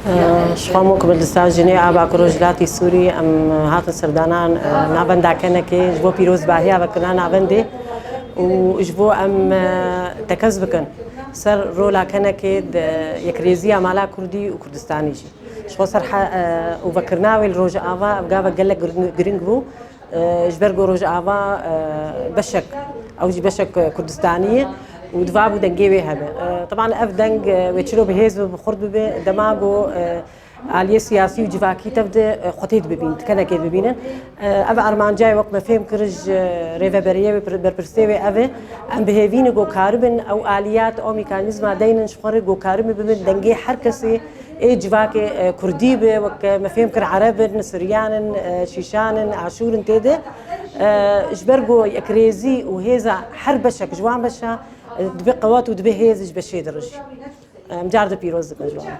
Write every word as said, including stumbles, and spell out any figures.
Ji xwe mû ku bi lisa jinê a Bakur Rojhilatî Sûrî em hatin serdanan navenda Kenekê ji bo pîrozbahiya vekirina navendê û ji bo em tekez bikin ser rola Kenekê di yekrêziya mala Kurdî û Kurdistanî jî. Ji xwe ser û vekirina wê li Rojava ev gava gelek giring bû. Ji ber ku Rojava beşek, ew jî beşek Kurdistanî ye û diva bû dengê wê hebe. Teban ev deng wê çilo bi hêz bibe, bi xurt bibe, dema ku aliyê siyasî û civakî tev de xwe tê dibibîn, di Kenekê dibînin. Ev armancayê wek me fêm kir ji rêveberiyê wê, berpirsê wê ev e. Em bi hêvî ne ku karibin ew aliyat, ew mekanîzma deynin ji xwe re ku karibin bibin dengê her kesê ê civakê, e, kurdî be, wek, e, me fêm kir ereb in, siryan in, e, şîşan in, aşûr in tê de. E, ji ber ku yekrêzî û hêza her beşek ji wan beşa, e, dibe qewat û dibe hêz ji beşê dirijî. Em car di pîroz dikin ji wan.